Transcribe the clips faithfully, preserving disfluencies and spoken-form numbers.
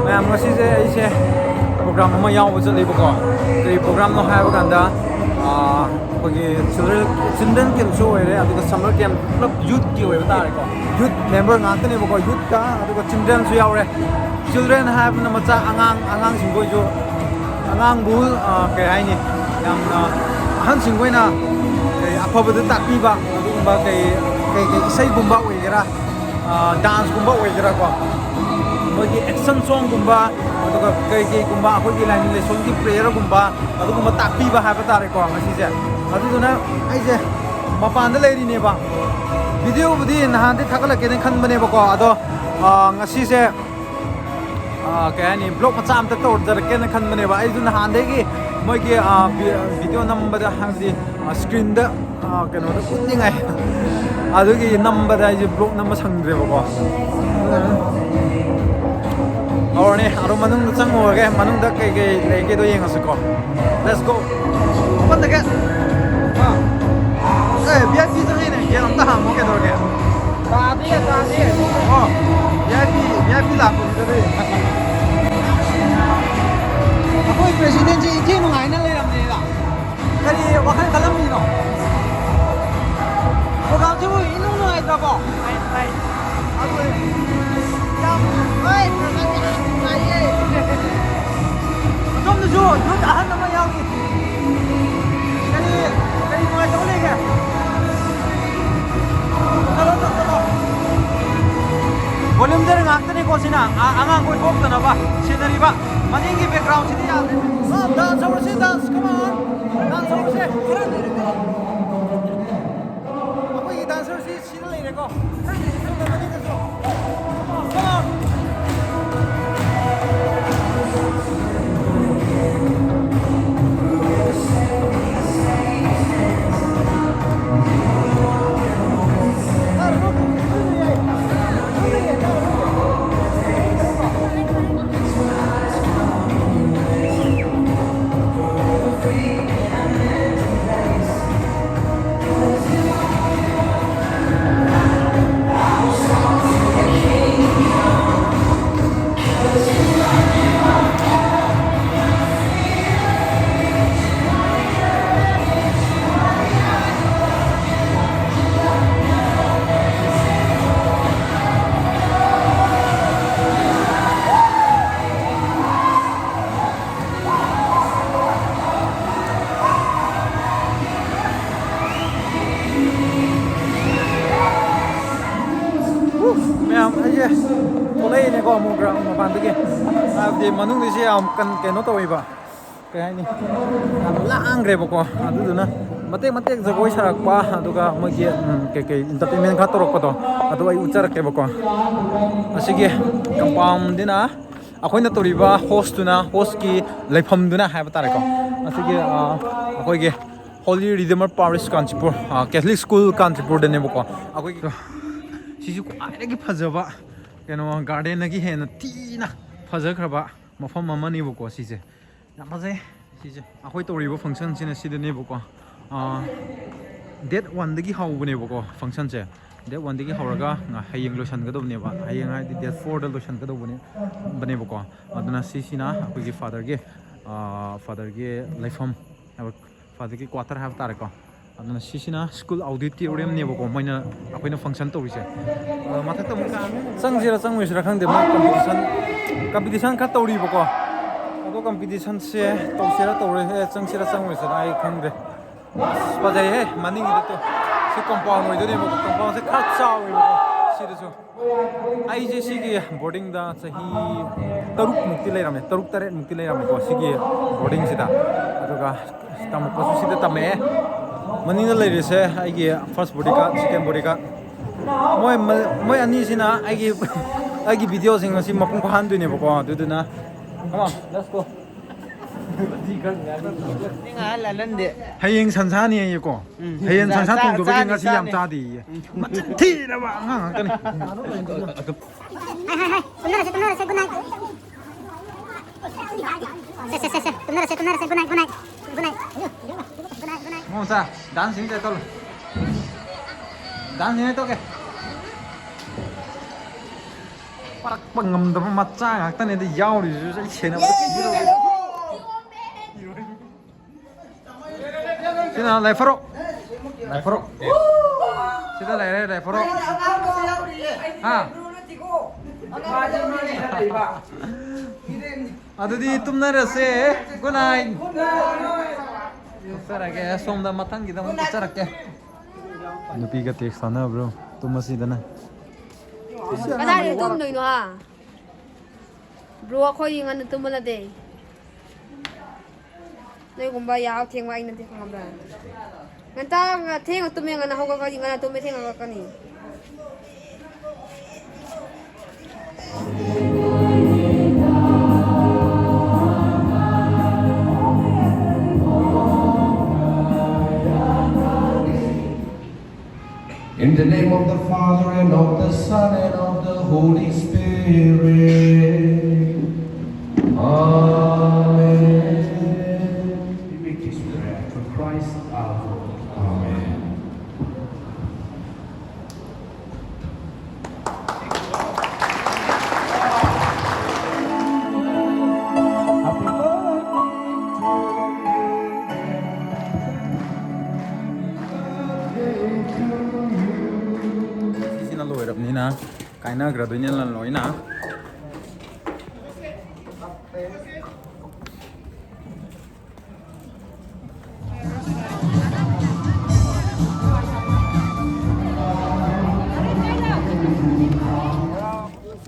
ꯃꯌꯥꯝ, ꯉꯁꯤꯁꯦ ꯑꯩꯁꯦ program ꯑꯃ ꯌꯥꯎꯕ ꯆꯠꯂꯤꯕꯀꯣ꯫ ꯀꯔꯤ programꯅꯣ ꯍꯥꯏꯕ ꯀꯥꯟꯗ, ꯑꯩꯈꯣꯏꯒꯤ children, children campꯁꯨ ꯑꯣꯏꯔꯦ, ꯑꯗꯨꯒ summer camp ꯄꯨꯂꯞ youthꯀꯤ ꯑꯣꯏꯕ ꯇꯥꯔꯦꯀꯣ꯫ Youth member ꯉꯥꯛꯇꯅꯦꯕꯀꯣ, youthꯀ ꯑꯗꯨꯒ childrenꯁꯨ ꯌꯥꯎꯔꯦ꯫ Children ꯍꯥꯏꯕꯅ ꯃꯆꯥ, ꯑꯉꯥꯡ, ꯑꯉꯥꯡꯁꯤꯡꯈꯣꯏꯁꯨ, ꯑꯉꯥꯡꯕꯨ, ꯀꯩ ꯍꯥꯏꯅꯤ, ꯌꯥꯝꯅ ꯑꯍꯟꯁꯤꯡ ꯑꯣꯏꯅ ꯀꯩ ꯑꯐꯕꯗ ꯇꯥꯛꯄꯤꯕ, ꯑꯗꯨꯒꯨꯝꯕ ꯀꯩ, ꯀꯩ, ꯀꯩ ꯏꯁꯩꯒꯨꯝꯕ ꯑꯣꯏꯒꯦꯔꯥ, danceꯀꯨꯝꯕ ꯑꯣꯏꯒꯦꯔꯥꯀꯣ, ꯃꯣꯏꯒꯤ action songꯒꯨꯝꯕ, ꯑꯗꯨꯒ ꯀꯩ ꯀꯩꯒꯨꯝꯕ ꯑꯩꯈꯣꯏꯒꯤ ꯂꯥꯏꯅꯤꯡ ꯂꯥꯏꯁꯣꯟꯒꯤ prayerꯒꯨꯝꯕ, ꯑꯗꯨꯒꯨꯝꯕ ꯇꯥꯛꯄꯤꯕ ꯍꯥꯏꯕ ꯇꯥꯔꯦꯀꯣ ꯉꯁꯤꯁꯦ꯫ ꯑꯗꯨꯗꯨꯅ ꯑꯩꯁꯦ ꯃꯄꯥꯟꯗ ꯂꯩꯔꯤꯅꯦꯕ, videoꯕꯨꯗꯤ ꯅꯍꯥꯟꯗꯤ ꯊꯥꯒꯠꯂꯛꯀꯦꯅ ꯈꯟꯕꯅꯦꯕꯀꯣ, ꯑꯗꯣ ꯉꯁꯤꯁꯦ ꯀꯩ ꯍꯥꯏꯅꯤ, vlog ꯃꯆꯥ ꯑꯝꯇ ꯇꯧꯖꯔꯛꯀꯦꯅ ꯈꯟꯕꯅꯦꯕ꯫ ꯑꯩꯁꯨ ꯅꯍꯥꯟꯗꯒꯤ ꯃꯣꯏꯒꯤ video ꯅꯝꯕꯗ, ꯍꯥꯏꯕꯗꯤ screenꯗ, ꯀꯩꯅꯣꯗ ꯎꯠꯅꯤꯡꯉꯥꯏ, ꯑꯗꯨꯒꯤ ꯅꯝꯕꯗ ꯑꯩꯁꯦ vlog ꯅꯝꯕ ꯁꯪꯗ꯭ꯔꯦꯕꯀꯣ꯫ ꯍꯧꯔꯅꯤ꯫ ꯑꯗꯣ ꯃꯅꯨꯡꯗ ꯆꯪꯉꯨꯔꯒꯦ, ꯃꯅꯨꯡꯗ ꯀꯩꯀꯩ ꯂꯩꯒꯦꯗꯣ ꯌꯦꯡꯉꯁꯤꯀꯣ꯫ Let's go. Open the gate. Ah. A, VIP ꯆꯪꯉꯤꯅꯦ꯫ Gate ꯑꯝꯇ ꯍꯥꯡꯉꯣ, ꯀꯩꯗꯧꯔꯒꯦ? ꯇꯥꯗꯦ, ꯇꯥꯗꯦ꯫ ꯑꯣ, VIP, VIP ꯂꯥꯛꯄꯁꯤꯗꯗꯤ꯫ ꯑꯩꯈꯣꯏ presidentꯁꯦ ꯏꯊꯤ ꯅꯨꯡꯉꯥꯏꯅ ꯂꯩꯔꯝꯅꯦꯗ꯫ ꯀꯔꯤ ꯋꯥꯈꯜ ꯈꯜꯂꯝꯃꯤꯅꯣ? Programꯁꯤꯕꯨ ꯏꯅꯨꯡ ꯅꯨꯡꯉꯥꯏꯇ꯭ꯔꯕꯣ? ꯅꯨꯡꯉꯥꯏ, ꯅꯨꯡꯉꯥꯏ꯫ ꯑꯗꯨꯅꯦ꯫ ꯌꯥꯝ ꯅꯨꯡꯉꯥꯏ꯫ Program ꯌꯥꯝ ꯅꯨꯡꯉꯥꯏꯌꯦ꯫ ꯑꯁꯣꯝꯗꯁꯨ youth ꯑꯍꯟ ꯑꯃ ꯌꯥꯎꯔꯤ꯫ ꯀꯔꯤ, ꯀꯔꯤ ꯅꯨꯡꯉꯥꯏꯇꯕ ꯂꯩꯒꯦ? ꯆꯠꯂꯣ, ꯆꯠꯂꯣ, ꯆꯠꯂꯣ꯫ Volunteer ꯉꯥꯛꯇꯅꯤꯀꯣ ꯁꯤꯅ, ꯑ-, ꯑꯉꯥꯡꯈꯣꯏ ꯊꯣꯛꯇꯅꯕ ꯁꯦꯟꯅꯔꯤꯕ꯫ ꯃꯅꯤꯡꯒꯤ backgroundꯁꯤꯗꯤ ꯌꯥꯗ꯭ꯔꯦ꯫ ꯑ, dance ꯍꯧꯔꯁꯤ, dance, come on꯫ Dance ꯍꯧꯔꯁꯦ꯫ ꯑꯩꯈꯣꯏꯒꯤ dancerꯁꯤ ꯁꯤꯗ ꯂꯩꯔꯦꯀꯣ꯫ ꯃꯄꯥꯟꯗꯒꯤ, ꯍꯥꯏꯕꯗꯤ ꯃꯅꯨꯡꯗꯁꯦ ꯌꯥꯝ ꯀꯟ-, ꯀꯩꯅꯣ ꯇꯧꯋꯦꯕ, ꯀꯩ ꯍꯥꯏꯅꯤ, ꯌꯥꯝ ꯂꯥꯡꯈ꯭ꯔꯦꯕꯀꯣ꯫ ꯑꯗꯨꯗꯨꯅ ꯃꯇꯦꯛ ꯃꯇꯦꯛ ꯖꯒꯣꯏ ꯁꯥꯔꯛꯄ, ꯑꯗꯨꯒ ꯃꯣꯏꯒꯤ, ꯎꯝ, ꯀꯩꯀꯩ entertainment ꯈꯔ ꯇꯧꯔꯛꯄꯗꯣ, ꯑꯗꯨ ꯑꯩ ꯎꯠꯆꯔꯛꯀꯦꯕꯀꯣ꯫ ꯑꯁꯤꯒꯤ compoundꯁꯤꯅ ꯑꯩꯈꯣꯏꯅ ꯇꯧꯔꯤꯕ hostꯇꯨꯅ, hostꯀꯤ ꯂꯩꯐꯝꯗꯨꯅ ꯍꯥꯏꯕ ꯇꯥꯔꯦꯀꯣ, ꯑꯁꯤꯒꯤ, ꯑ, ꯑꯩꯈꯣꯏꯒꯤ Holy Redeemer Parish ꯀꯥꯟꯆꯤꯄꯨꯔ, ꯑ, Catholic School ꯀꯥꯟꯆꯤꯄꯨꯔꯗꯅꯦꯕꯀꯣ꯫ ꯑꯩꯈꯣꯏꯒꯤ ꯁꯤꯁꯨ ꯈ꯭ꯋꯥꯏꯗꯒꯤ ꯐꯖꯕ, ꯀꯩꯅꯣ, gardenꯗꯒꯤ ꯍꯦꯟꯅ ꯊꯤꯅ ꯐꯖꯈ꯭ꯔꯕ ꯃꯐꯝ ꯑꯃꯅꯦꯕꯀꯣ ꯁꯤꯁꯦ꯫ ꯌꯥꯝ ꯐꯖꯩ ꯁꯤꯁꯦ꯫ ꯑꯩꯈꯣꯏ ꯇꯧꯔꯤꯕ functionꯁꯤꯅ ꯁꯤꯗꯅꯦꯕꯀꯣ꯫ ꯑꯥ, date oneꯗꯒꯤ ꯍꯧꯕꯅꯦꯕꯀꯣ functionꯁꯦ꯫ Date oneꯗꯒꯤ ꯍꯧꯔꯒ ꯉ-, ꯍꯌꯦꯡ ꯂꯣꯏꯁꯤꯟꯒꯗꯕꯅꯦꯕ꯫ ꯍꯌꯦꯡ ꯍꯥꯏꯗꯤ date fourꯗ ꯂꯣꯏꯁꯤꯟꯒꯗꯧꯕꯅꯦ, ꯕꯅꯦꯕꯀꯣ꯫ ꯑꯗꯨꯅ ꯁꯤꯁꯤꯅ ꯑꯩꯈꯣꯏꯒꯤ fatherꯒꯤ, ꯑꯥ, fatherꯒꯤ ꯂꯩꯐꯝ ꯍꯥꯏꯕ, fatherꯒꯤ quarter ꯍꯥꯏꯕ ꯇꯥꯔꯦꯀꯣ꯫ ꯑꯗꯨꯅ ꯁꯤꯁꯤꯅ school auditoriumꯅꯦꯕꯀꯣ, ꯃꯣꯏꯅ, ꯑꯩꯈꯣꯏꯅ function ꯇꯧꯔꯤꯁꯦ꯫ ꯑ, ꯃꯊꯛꯇ ꯑꯃꯨꯛ ꯆꯪꯁꯤꯔꯥ ꯆꯪꯉꯣꯏꯁꯤꯔꯥ ꯈꯪꯗꯦ, ꯃꯣꯏ competition, competition ꯈꯔ ꯇꯧꯔꯤꯕꯀꯣ꯫ ꯑꯗꯣ competitionꯁꯦ ꯇꯧꯁꯤꯔꯥ ꯇꯧꯔꯣꯏ, ꯑꯦ, ꯆꯪꯁꯤꯔꯥ ꯆꯪꯉꯣꯏꯁꯤꯔꯥ ꯑꯩ ꯈꯪꯗꯦ꯫ ꯑꯁ, ꯐꯖꯩꯍꯦ, ꯃꯅꯤꯡꯒꯤꯗ ꯇꯣ꯫ ꯁꯤ compound ꯑꯣꯏꯗꯣꯏꯅꯦꯕꯀꯣ, compoundꯁꯦ ꯈꯔ ꯆꯥꯎꯋꯦꯕꯀꯣ ꯁꯤꯗꯁꯨ꯫ ꯑꯩꯁꯦ ꯁꯤꯒꯤ boardingꯗ ꯆꯍꯤ ꯇꯔꯨꯛ ꯃꯨꯛꯇꯤ ꯂꯩꯔꯝꯃꯦ, ꯇꯔꯨꯛ ꯇꯔꯦꯠ ꯃꯨꯛꯇꯤ ꯂꯩꯔꯝꯃꯦꯀꯣ ꯁꯤꯒꯤ boardingꯁꯤꯗ꯫ ꯑꯗꯨꯒ ꯇꯝꯃꯛꯄꯁꯨ ꯁꯤꯗ ꯇꯝꯃꯛꯑꯦ꯫ ꯃꯅꯤꯡꯗ ꯂꯩꯔꯤꯁꯦ ꯑꯩꯒꯤ first bodyguard, second bodyguard꯫ ꯃꯣꯏ, ꯃꯣꯏ ꯑꯅꯤꯁꯤꯅ ꯑꯩꯒꯤ, ꯑꯩꯒꯤ videoꯁꯤꯡ ꯑꯁꯤ ꯃꯄꯨꯡ ꯐꯥꯍꯟꯗꯣꯏꯅꯦꯕꯀꯣ꯫ ꯑꯗꯨꯗꯨꯅ, come on, let's go꯫ ꯍꯌꯦꯡ ꯁꯟꯁꯥꯅꯤ ꯍꯥꯏꯌꯦꯀꯣ꯫ ꯎꯝ꯫ ꯍꯌꯦꯡ ꯁꯟꯁꯥ ꯊꯣꯡꯗꯕꯒꯤ ꯉꯁꯤ ꯌꯥꯝ ꯆꯥꯗꯦꯌꯦ꯫ ꯎꯝ꯫ ꯃꯆꯤꯟ ꯊꯤꯔꯕ ꯑꯉꯥꯡ ꯉꯥꯛꯇꯅꯤ꯫ ꯍꯥꯏ, ꯍꯥꯏ, ꯍꯥꯏ꯫ ꯇꯨꯝꯅꯔꯁꯦ, ꯇꯨꯝꯅꯔꯁꯦ, good night꯫ ꯁꯦ, ꯁꯦ, ꯁꯦ, ꯁꯦ꯫ ꯇꯨꯝꯅꯔꯁꯦ, ꯇꯨꯝꯅꯔꯁꯦ, good night, good night, good night꯫ Good night, good night꯫ ꯃꯣꯃꯣꯆꯥ, dance enjoy ꯇꯧꯔꯣ꯫ Dance enjoy ꯇꯧꯒꯦ꯫ ꯄꯥꯔꯛꯄ ꯉꯝꯗꯕ ꯃꯆꯥ ꯉꯥꯛꯇꯅꯦꯗ ꯌꯥꯎꯔꯤꯁꯤꯁꯨ, ꯑꯩ ꯁꯦꯟꯅꯕꯗ ꯁꯤꯗꯧꯔꯦ꯫ ꯁꯤꯅ ꯂꯥꯏꯐꯔꯣ꯫ ꯂꯥꯏꯐꯔꯣ꯫ ꯁꯤꯗ ꯂꯩꯔꯦ, ꯂꯥꯏꯐꯔꯣ꯫ ꯍꯥ? ꯑꯗꯨꯗꯤ ꯇꯨꯝꯅꯔꯁꯦ꯫ Good night꯫ ꯆꯠꯆꯔꯒꯦ꯫ ꯁꯣꯝꯗ ꯃꯊꯪꯒꯤꯗ ꯑꯃꯨꯛ ꯆꯠꯆꯔꯛꯀꯦ꯫ ꯅꯨꯄꯤꯒ text ꯊꯥꯅꯕ꯭ꯔꯣ? ꯇꯨꯝꯃꯁꯤꯗꯅ꯫ ꯀꯗꯥꯏꯗ ꯇꯨꯝꯗꯣꯏꯅꯣ, ꯍꯥ? ꯕ꯭ꯔꯣ, ꯑꯩꯈꯣꯏ ꯉꯟꯅ ꯇꯨꯝꯕ ꯅꯠꯇꯦ꯫ ꯅꯣꯏꯒꯨꯝꯕ ꯌꯥꯍꯧ ꯊꯦꯡꯕ ꯑꯩ ꯅꯠꯇꯦ, ꯈꯪꯉꯕ꯭ꯔꯥ? ꯉꯟꯇꯥ, ꯉ-, ꯊꯦꯡꯅ ꯇꯨꯝꯃꯦ, ꯉꯟꯅ ꯍꯧꯒꯠꯀꯅꯤ, ꯉꯟꯅ ꯇꯨꯝꯃꯦ, ꯊꯦꯡꯅ ꯍꯧꯒꯠꯀꯅꯤ꯫ In the name of the Father, and of the Son, and of the Holy Spirit. Amen. We make this prayer through Christ our Lord. Amen. ꯁꯤꯁꯤꯅ ꯂꯣꯏꯔꯕꯅꯤꯅ ꯀꯥꯏꯅꯈ꯭ꯔꯗꯣꯏꯅꯦ ꯂꯣꯏꯅ꯫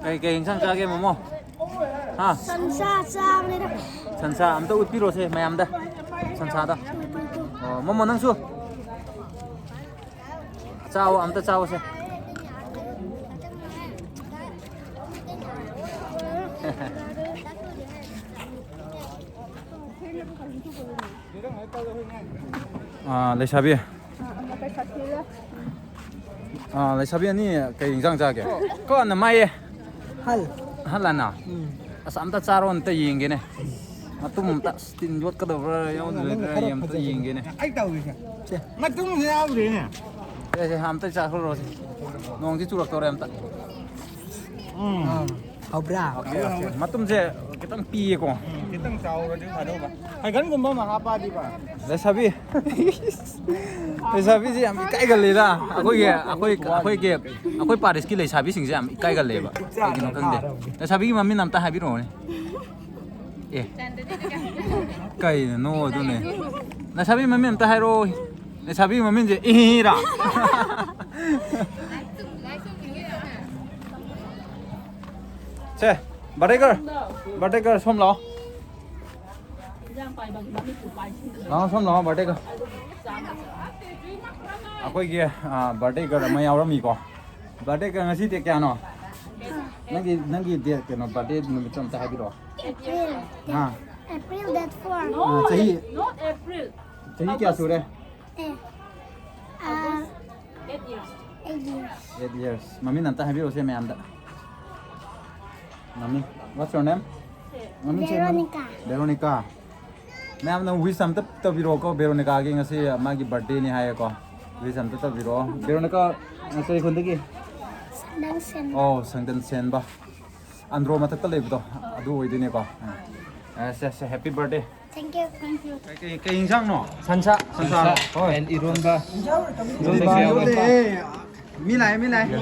ꯀꯩ ꯀꯩ ꯏꯟꯁꯥꯡ ꯆꯥꯒꯦ, ꯃꯣꯃꯣ? ꯍꯥ? ꯁꯟꯁꯥ ꯆꯥꯕꯅꯤꯗ꯫ ꯁꯟꯁꯥ ꯑꯝꯇ ꯎꯠꯄꯤꯔꯣꯁꯦ ꯃꯌꯥꯝꯗ꯫ ꯁꯟꯁꯥꯗ꯫ ꯑꯣ, ꯃꯣꯃꯣ, ꯅꯪꯁꯨ? ꯆꯥꯎ, ꯑꯝꯇ ꯆꯥꯎꯁꯦ꯫ ꯑꯥ, ꯂꯩꯁꯥꯕꯤ꯫ ꯑꯥ, ꯂꯩꯁꯥꯕꯤ ꯑꯅꯤ ꯀꯩ ꯏꯟꯖꯥꯡ ꯆꯥꯒꯦ? ꯀꯣꯟꯅ ꯃꯥꯏꯌꯦ꯫ ꯍꯜ꯫ ꯍꯜꯂꯅ? ꯎꯝ꯫ ꯑꯁ, ꯑꯝꯇ ꯆꯥꯔꯣ, ꯑꯝꯇ ꯌꯦꯡꯒꯦꯅꯦ꯫ ꯃꯇꯨꯝ ꯑꯝꯇ, ꯑꯁ, ꯇꯤꯟ ꯌꯣꯠꯀꯗꯕ꯭ꯔꯥ ꯌꯥꯎꯗꯕ꯭ꯔꯥ ꯑꯩ ꯑꯝꯇ ꯌꯦꯡꯒꯦꯅꯦ꯫ ꯑꯩ ꯇꯧꯔꯤꯁꯦ꯫ ꯁꯦ꯫ ꯃꯇꯨꯝꯁꯦ ꯌꯥꯎꯗ꯭ꯔꯦꯅꯦ꯫ ꯁꯦ, ꯁꯦ, ꯑꯝꯇ ꯆꯥꯈ꯭ꯔꯨꯔꯣꯁꯦ꯫ ꯅꯣꯡꯁꯤ ꯆꯨꯔꯛꯇꯧꯔꯦ ꯑꯝꯇ꯫ ꯎꯝ꯫ ꯍꯥꯎꯕ꯭ꯔꯥ? Okay, okay. ꯃꯇꯨꯝꯁꯦ ꯈꯤꯇꯪ ꯄꯤꯌꯦꯀꯣ꯫ ꯎꯝ, ꯈꯤꯇꯪ ꯆꯥꯎꯔꯗꯤ ꯐꯗꯧꯕ꯫ ꯍꯩꯒꯟꯒꯨꯝꯕ ꯑꯃ ꯍꯥꯞꯄꯛꯑꯗꯤꯕ꯫ ꯂꯩꯁꯥꯕꯤ꯫ ꯂꯩꯁꯥꯕꯤꯁꯦ ꯌꯥꯝ ꯏꯀꯥꯏꯒꯜꯂꯤꯗ꯫ ꯑꯩꯈꯣꯏꯒꯤ, ꯑꯩꯈꯣꯏ, ꯑꯩꯈꯣꯏꯒꯤ, ꯑꯩꯈꯣꯏ ꯄꯥꯔꯤꯁꯀꯤ ꯂꯩꯁꯥꯕꯤꯁꯤꯡꯁꯦ ꯌꯥꯝ ꯏꯀꯥꯏꯒꯜꯂꯦꯕ꯫ ꯀꯩꯒꯤꯅꯣ ꯈꯪꯗꯦ꯫ ꯂꯩꯁꯥꯕꯤꯒꯤ ꯃꯃꯤꯡ ꯑꯝꯇ ꯍꯥꯏꯕꯤꯔꯛꯑꯣꯅꯦ꯫ ꯑꯦ꯫ ꯀꯩꯅꯣ ꯑꯗꯨꯅꯦ꯫ ꯂꯩꯁꯥꯕꯤ ꯃꯃꯤꯡ ꯑꯝꯇ ꯍꯥꯏꯔꯛꯑꯣ꯫ ꯂꯩꯁꯥꯕꯤ ꯃꯃꯤꯡꯁꯦ ꯏꯔꯥ꯫ ꯁꯦ꯫ Birthday girl, birthday girl, ꯁꯣꯝ ꯂꯥꯛꯑꯣ꯫ ꯂꯥꯛꯑꯣ, ꯁꯣꯝ ꯂꯥꯛꯑꯣ, birthday girl꯫ ꯑꯩꯈꯣꯏꯒꯤ birthday girl ꯑꯃ ꯌꯥꯎꯔꯝꯃꯤꯀꯣ꯫ Birthday girl, ꯉꯁꯤ date ꯀꯌꯥꯅꯣ? ꯅꯪꯒꯤ ꯅꯪꯒꯤ date, ꯀꯩꯅꯣ, birthday ꯅꯨꯃꯤꯠꯇꯣ ꯑꯝꯇ ꯍꯥꯏꯕꯤꯔꯛꯑꯣ꯫ April. ꯑꯥ꯫ April date four. ꯑꯥ, ꯆꯍꯤ? Not April. ꯆꯍꯤ ꯀꯌꯥ ꯁꯨꯔꯦ? ꯑꯦ, ꯑꯥ, eight years. Eight years. Eight years. ꯃꯃꯤꯡ ꯑꯝꯇ ꯍꯥꯏꯕꯤꯔꯛꯑꯣꯁꯦ ꯃꯌꯥꯝꯗ꯫ ꯃꯃꯤꯡ, what's your name? ꯃꯃꯤꯡꯁꯦ? Veronica. Veronica. ꯃꯌꯥꯝꯅ wish ꯑꯝꯇ ꯇꯧꯕꯤꯔꯛꯑꯣꯀꯣ, ꯕꯦꯔꯣꯅꯤꯀꯥꯒꯤ ꯉꯁꯤ ꯃꯥꯒꯤ birthdayꯅꯤ ꯍꯥꯏꯌꯦꯀꯣ꯫ Wish ꯑꯝꯇ ꯇꯧꯕꯤꯔꯛꯑꯣ꯫ ꯕꯦꯔꯣꯅꯤꯀꯥ, ꯀꯔꯤ ꯈꯨꯟꯗꯒꯤ? ꯁꯪꯗꯝ ꯁꯦꯟꯕ꯫ ꯑꯣ, ꯁꯪꯗꯝ ꯁꯦꯟꯕ꯫ ꯑꯟꯗ꯭ꯔꯣ ꯃꯊꯛꯇ ꯂꯩꯕꯗꯣ, ꯑꯗꯨ ꯑꯣꯏꯗꯣꯏꯅꯦꯀꯣ꯫ ꯑ, ꯁꯦ, ꯁꯦ, happy birthday꯫ Thank you, thank you. ꯀꯩ, ꯀꯩ, ꯀꯩ ꯏꯟꯁꯥꯡꯅꯣ? ꯁꯟꯁꯥ꯫ ꯁꯟꯁꯥ꯫ ꯍꯣꯏ꯫ And ꯏꯔꯣꯟꯕ꯫ ꯏꯔꯣꯟꯕ ꯌꯥꯎꯋꯦ꯫ ꯃꯤ ꯂꯥꯛꯑꯦ, ꯃꯤ ꯂꯥꯛꯑꯦ꯫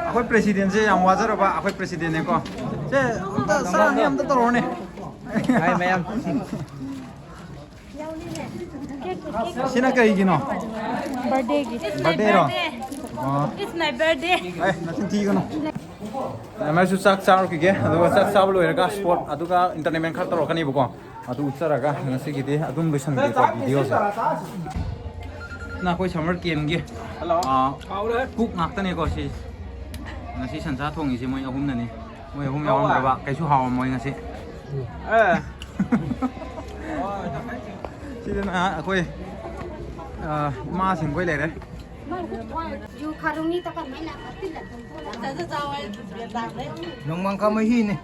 ꯑꯩꯈꯣꯏ presidentꯁꯦ ꯌꯥꯝ ꯋꯥꯖꯔꯕ ꯑꯩꯈꯣꯏ presidentꯅꯦꯀꯣ꯫ ꯁꯦ, ꯑꯝꯇ ꯆꯔꯥꯡꯒꯤ ꯑꯝꯇ ꯇꯧꯔꯛꯑꯣꯅꯦ꯫ Hi, ꯃꯌꯥꯝ꯫ ꯁꯤꯅ ꯀꯔꯤꯒꯤꯅꯣ? Birthdayꯒꯤ꯫ Birthdayꯔꯣ? ꯑꯣ꯫ It's my birthday. ꯑꯦ, ꯅꯆꯤꯟ ꯊꯤꯒꯅꯨ꯫ ꯃꯌꯥꯝꯁꯨ ꯆꯥꯛ ꯆꯥꯔꯨꯈꯤꯒꯦ, ꯑꯗꯨꯒ ꯆꯥꯛ ꯆꯥꯕ ꯂꯣꯏꯔꯒ sport, ꯑꯗꯨꯒ entertainment ꯈꯔ ꯇꯧꯔꯛꯀꯅꯤꯕꯀꯣ꯫ ꯑꯗꯨ ꯎꯠꯆꯔꯒ ꯉꯁꯤꯒꯤꯗꯤ ꯑꯗꯨꯝ ꯂꯣꯏꯁꯟꯒꯦꯀꯣ videoꯁꯦ꯫ ꯅ ꯑꯩꯈꯣꯏ summer campꯀꯤ, ꯑꯥ, cook ꯉꯥꯛꯇꯅꯦꯀꯣ ꯁꯤ꯫ ꯉꯁꯤ ꯁꯟꯁꯥ ꯊꯣꯡꯉꯤꯁꯦ ꯃꯣꯏ ꯑꯍꯨꯝꯅꯅꯦ꯫ ꯃꯣꯏ ꯑꯍꯨꯝ ꯌꯥꯎꯔꯝꯗ꯭ꯔꯕ ꯀꯩꯁꯨ ꯍꯥꯎꯔꯝꯃꯣꯏ ꯉꯁꯤ꯫ ꯑꯦ꯫ ꯁꯤꯗꯅ ꯑꯩꯈꯣꯏ, ꯑꯥ, ꯏꯃꯥꯁꯤꯡꯈꯣꯏ ꯂꯩꯔꯦ꯫ ꯅꯣꯡꯃꯥꯡꯈꯥ ꯃꯍꯤꯅꯦ꯫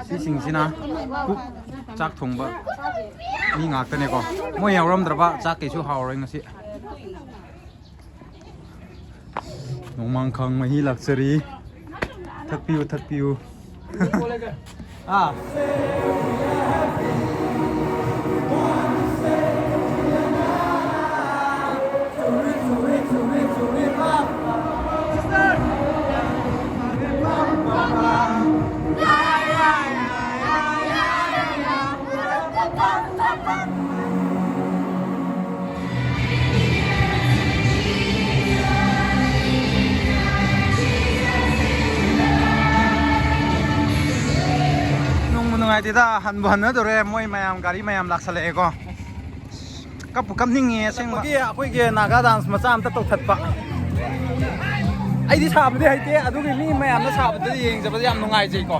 ꯁꯤꯁꯤꯡꯁꯤꯅ cook, ꯆꯥꯛ ꯊꯣꯡꯕ ꯃꯤ ꯉꯥꯛꯇꯅꯦꯀꯣ꯫ ꯃꯣꯏ ꯌꯥꯎꯔꯝꯗ꯭ꯔꯕ ꯆꯥꯛ ꯀꯩꯁꯨ ꯍꯥꯎꯔꯣꯏ ꯉꯁꯤ꯫ ꯅꯣꯡꯃꯥꯡꯈꯥꯡ ꯃꯍꯤ ꯂꯥꯛꯆꯔꯤ꯫ ꯊꯛꯄꯤꯌꯨ, ꯊꯛꯄꯤꯌꯨ꯫ ꯑꯥ꯫ ꯁꯤꯗ ꯍꯟꯕꯨ ꯍꯟꯅꯗꯣꯔꯦ, ꯃꯣꯏ ꯃꯌꯥꯝ, ꯒꯥꯔꯤ ꯃꯌꯥꯝ ꯂꯥꯛꯁꯜꯂꯛꯑꯦꯀꯣ꯫ ꯀꯞꯄꯨ ꯀꯞꯅꯤꯡꯉꯦ ꯑꯁꯦꯡꯕ꯫ ꯑꯩꯈꯣꯏꯒꯤ, ꯑꯩꯈꯣꯏꯒꯤ ꯅꯥꯒꯥ ꯗꯥꯟꯁ ꯃꯆꯥ ꯑꯝꯇ ꯇꯧꯊꯠꯄ꯫ ꯑꯩꯗꯤ ꯁꯥꯕꯗꯤ ꯍꯩꯇꯦ, ꯑꯗꯨꯒꯤ ꯃꯤ ꯃꯌꯥꯝꯅ ꯁꯥꯕꯗꯨꯗꯤ ꯌꯦꯡꯖꯕꯗ ꯌꯥꯝ ꯅꯨꯡꯉꯥꯏꯖꯩꯀꯣ꯫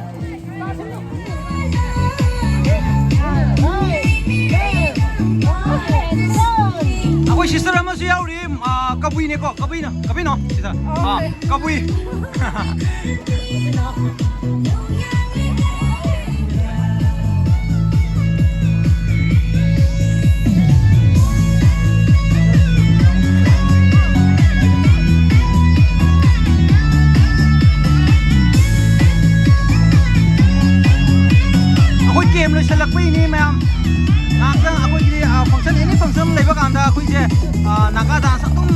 ꯑꯩꯈꯣꯏ ꯁꯤꯁꯇꯔ ꯑꯃꯁꯨ ꯌꯥꯎꯔꯤ, ꯑ, ꯀꯕꯨꯏꯅꯦꯀꯣ, ꯀꯕꯨꯏꯅ, ꯀꯕꯨꯏꯅꯣ ꯁꯤꯁꯇꯔ? ꯑ, ꯀꯕꯨꯏ꯫ ꯑꯩꯈꯣꯏ ꯀꯦꯝ ꯂꯣꯏꯁꯤꯜꯂꯛꯄꯩꯅꯤ ꯃꯌꯥꯝ꯫ ꯉꯥꯏꯍꯥꯛꯇꯪ ꯑꯩꯈꯣꯏꯒꯤ, ꯑ, function, any function ꯂꯩꯕ ꯀꯥꯟꯗ ꯑꯩꯈꯣꯏꯁꯦ, ꯑ, ꯅꯥꯒꯥ ꯗꯥꯟꯁ ꯑꯗꯨꯝ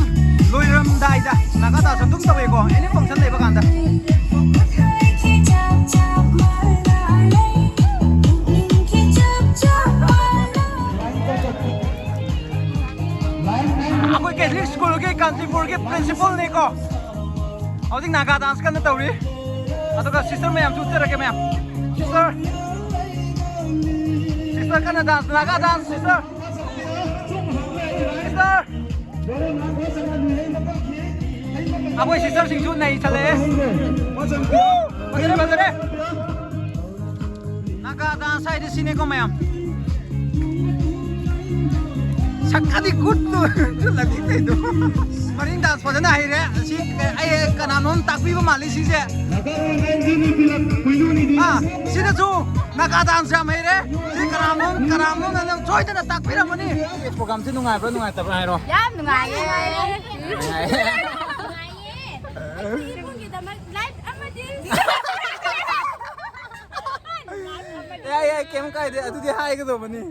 ꯂꯣꯏꯔꯝꯗꯥꯏꯗ ꯅꯥꯒꯥ ꯗꯥꯟꯁ ꯑꯗꯨꯝ ꯇꯧꯋꯦꯀꯣ, any function ꯂꯩꯕ ꯀꯥꯟꯗ꯫ ꯑꯩꯈꯣꯏ ꯀꯦꯊꯂꯤꯛ ꯁ꯭ꯀꯨꯜꯒꯤ ꯀꯥꯟꯆꯤꯄꯨꯔꯒꯤ ꯄ꯭ꯔꯤꯟꯁꯤꯄꯜꯅꯤꯀꯣ꯫ ꯍꯧꯖꯤꯛ ꯅꯥꯒꯥ ꯗꯥꯟꯁ ꯀꯟꯅ ꯇꯧꯔꯤ꯫ ꯑꯗꯨꯒ ꯁꯤꯁꯇꯔ ꯃꯌꯥꯝꯁꯨ ꯎꯠꯆꯔꯛꯀꯦ ꯃꯌꯥꯝ꯫ ꯁꯤꯁꯇꯔ, ꯁꯤꯁꯇꯔ ꯀꯟꯅ dance, Naga dance, sister. Sister. ꯑꯩꯈꯣꯏ ꯁꯤꯁꯇꯔꯁꯤꯡꯁꯨ ꯅꯩꯁꯜꯂꯛꯑꯦ꯫ ꯐꯖꯔꯦ, ꯐꯖꯔꯦ꯫ ꯅꯥꯒꯥ ꯗꯥꯟꯁ ꯍꯥꯏꯗꯤ ꯁꯤꯅꯦꯀꯣ ꯃꯌꯥꯝ꯫ ꯁꯛꯀꯗꯤ ꯒꯨꯠꯇꯨ ꯂꯛꯏꯗꯣ꯫ ꯃꯔꯤꯡ ꯗꯥꯟꯁ ꯐꯖꯅ ꯍꯩꯔꯦ꯫ ꯁꯤ ꯑꯩ ꯀꯅꯥꯅꯣꯝ ꯇꯥꯛꯄꯤꯕ ꯃꯥꯜꯂꯤ ꯁꯤꯁꯦ꯫ ꯑꯥ, ꯁꯤꯗꯁꯨ ꯅꯥꯒꯥ ꯗꯥꯟꯁ ꯌꯥꯝ ꯍꯩꯔꯦ꯫ ꯁꯤ ꯀꯅꯥꯅꯣꯝ, ꯀꯅꯥꯅꯣꯝꯅ ꯅꯪ ꯁꯣꯏꯗꯅ ꯇꯥꯛꯄꯤꯔꯝꯃꯅꯤ꯫ ꯄ꯭ꯔꯣꯒꯥꯝꯁꯦ ꯅꯨꯡꯉꯥꯏꯕ꯭ꯔꯥ ꯅꯨꯡꯉꯥꯏꯇꯕ꯭ꯔꯥ ꯍꯥꯏꯔꯣ? ꯌꯥꯝ ꯅꯨꯡꯉꯥꯏꯌꯦ꯫ ꯅꯨꯡꯉꯥꯏꯌꯦ꯫ ꯅꯨꯡꯉꯥꯏꯌꯦ꯫ ꯏꯕꯨꯡꯒꯤꯗꯃꯛ ꯂꯥꯏꯐ ꯑꯃꯗꯤ꯫ ꯌꯥꯏ, ꯌꯥꯏ, ꯀꯩꯝ ꯀꯥꯏꯗꯦ꯫ ꯑꯗꯨꯗꯤ ꯍꯥꯏꯒꯗꯧꯕꯅꯤ꯫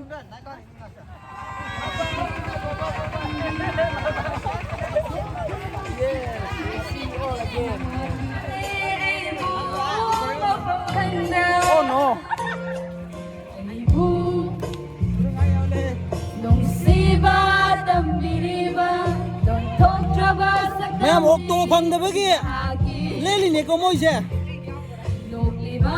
Oh no! ꯅꯨꯡꯁꯤꯕ ꯇꯝꯕꯤꯔꯤꯕ ꯂꯣꯟꯊꯣꯛꯇ꯭ꯔꯕ ꯃꯌꯥꯝ ꯑꯣꯛꯇꯣ ꯐꯪꯗꯕꯒꯤ ꯁꯛꯇꯝꯒꯤ ꯂꯦꯜꯂꯤꯅꯦꯀꯣ ꯃꯣꯏꯁꯦ꯫ ꯅꯣꯛꯂꯤꯕ